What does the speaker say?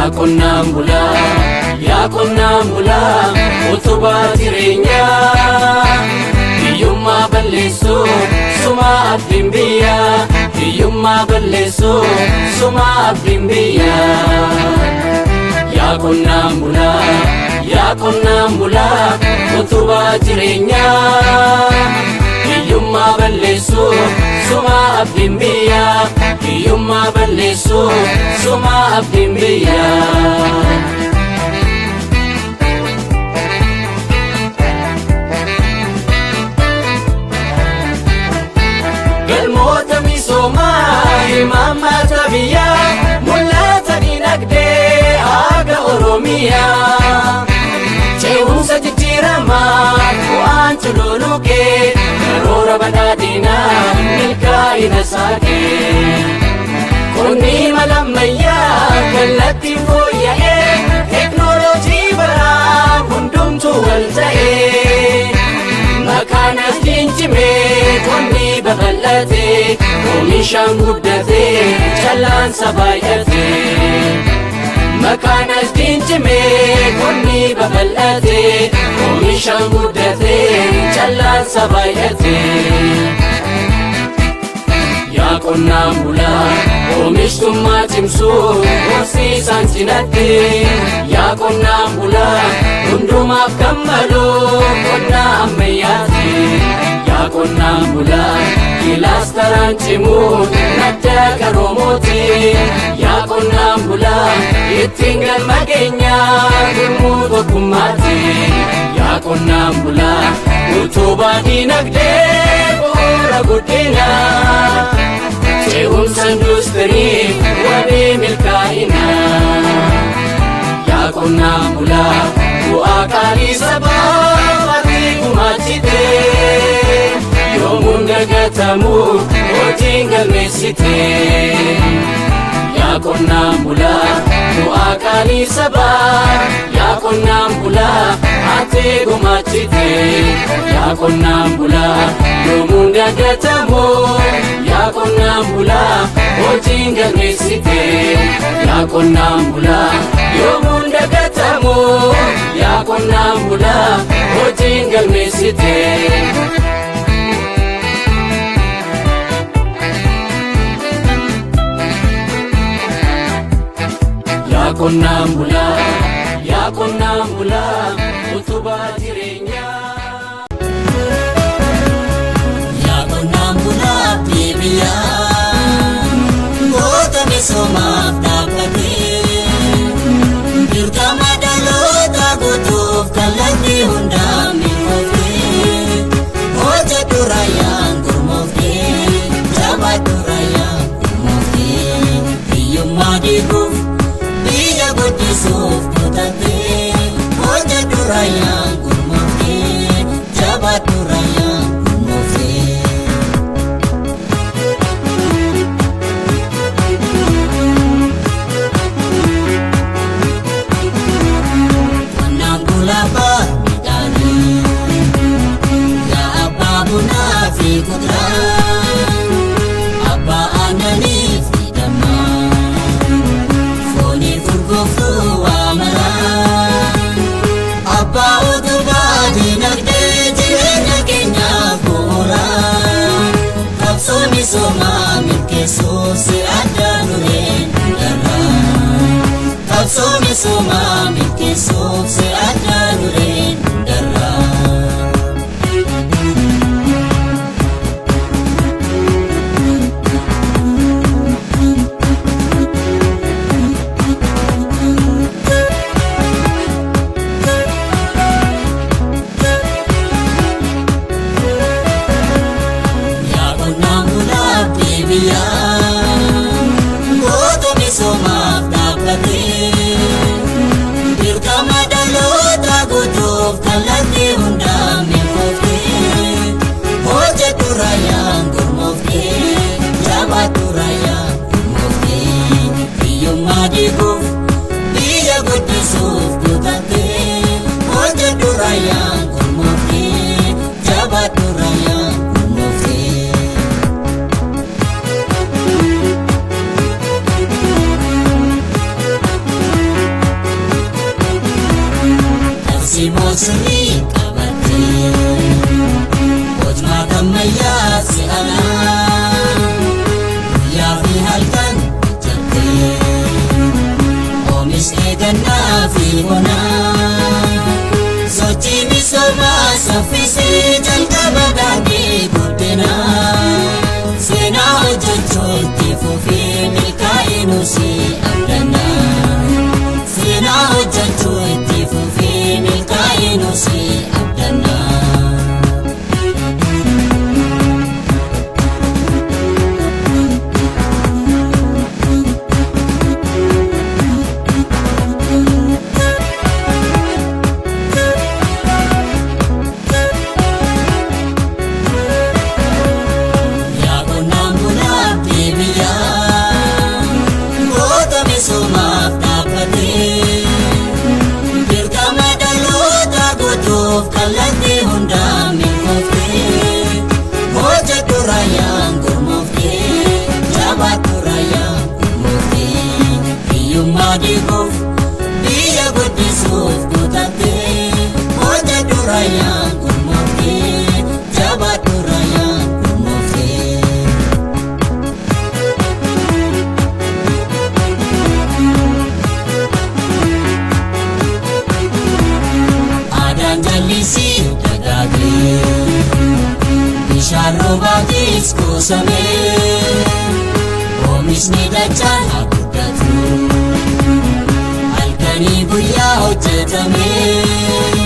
Yaa qonnaan bulaa, yaa qonnaan bulaa, utubaa jireenyaa. Hiyyummaa balleessuu, sumaa abdiin biyyaa. Hiyyummaa balleessuu, sumaa abdiin biyyaa. Yaa qonnaan bulaa, yaa qonnaan bulaa, utubaa jireenyaa. Hiyyummaa balleessuu, sumaa abdiin biyyaa. Hiyyummaa balleessuu, sumaa abdiin biyyaa. Galmoota misoomaa imaammata biyyaa, mul'ata dinagdee haga Oromiyaa. Ce'umsa jijjiiramaa bu'aan cululuqee, karoora badhaadhinaa milkaa'ina saaqee. Qonni mala ammayyaa kallattiin fooyya'ee, teeknooloojii baraa hundumtuu wal ta'ee. Maqaan asliin cimee, qonni babal'atee, oomishaan guddatee, callaansa baay'atee. Maqaan asliin cimee, qonni babal'atee, oomishaan guddatee, callaansa baay'atee. Yaa qonnaan bulaa, oomishtummaa cimsuu horsiisaan cinatti. Yaa qonnaan bulaa, hundumaaf kan malu qonna ammayyaati. Yaa qonnaan bulaa, kilaastaraan cimuun madda qaroomooti. Yaa qonnaan bulaa, ittiin galma keenyaa gurmuu tokkummaati. Yaa qonnaan bulaa, utubaa dinagdee bu'uura guddinaa. Ce'umsa industirii wabii milkaa'inaa. Yaa qonnaan bulaa, bu'aa qaalii sabaa ati gumaachite. Yoomuun dagatamu hojiin galmeessite. Yaa qonnaan bulaa, bu'aa qaalii sabaa, yaa qonnaan bulaa, ati gumaachite. Yaa qonnaan bulaa, yoomuun dagatamu, yaa qonnaan bulaa, hojiin galmeessite. Yaa qonnaan bulaa, yoomuun dagatamu, yaa qonnaan bulaa, hojiin galmeessite. Yaa qonnaan bulaa, yaa qonnaan bulaa, utubaa jireenyaa. Yaa qonnaan bulaa abdii biyyaa, goota misoomaaf dhaabbatee, dirqama dhaloota guutuuf kallattii hundaan milkooftee, hojjedhu raayyaan gurmooftee, jabaadhu raayyaan gurmooftee, hiyyummaa diiguuf biyya guddisuuf kutattee, hojjedhu raayyaan gurmooftee, jabaadhu raayyaan gurmooftee. Qonnaan bulaa abbaa midhaanii, yaa abbaa bunaa fi kuduraa, abbaa aannanii fi dammaa, foonii furguuftuu waa maraa, abbaa utubaa dinagdee jireenya keenyaaf bu'uuraa, qabsoo misoomaa milkeessuuf si adda dureen darraa. Qabsoo misoomaa milkeessuuf si adda dureen darraa. Yaa qonnaan bulaa abdii biyyaa, goota misoomaaf dhaabbatee, dirqama dhaloota. Hubannoo sirrii qabattee hojmaata ammayyaa si'anaa guyyaa fi halkan hojjattee oomishni gannaa fi bonaa sochii misoomaa saffisee jalqaba daandii guddinaa seenaa hojjechuu itti fufee milkaa'inus abdannaa seenaa hojjechuu itti fufee milkaa'inus abdannaa. Yaa qonnaan bulaa biyyaa goota misoomaaf dhaabbatee dirqama dhaloota guutuuf kallattii hundaan milkooftee hojjedhu raayyaan gurmooftee jabaadhu raayyaan gurmooftee hiyyummaa diiguuf biyya guddisuuf kutattee hojjedhu raayyaan gurmooftee jabaadhu raayyaan gurmooftee. Aadaan jallisii dagaagee bishaan roobaatis kuusamee oomishni dachaan haa guddatu halkanii guyyaa hojjetamee.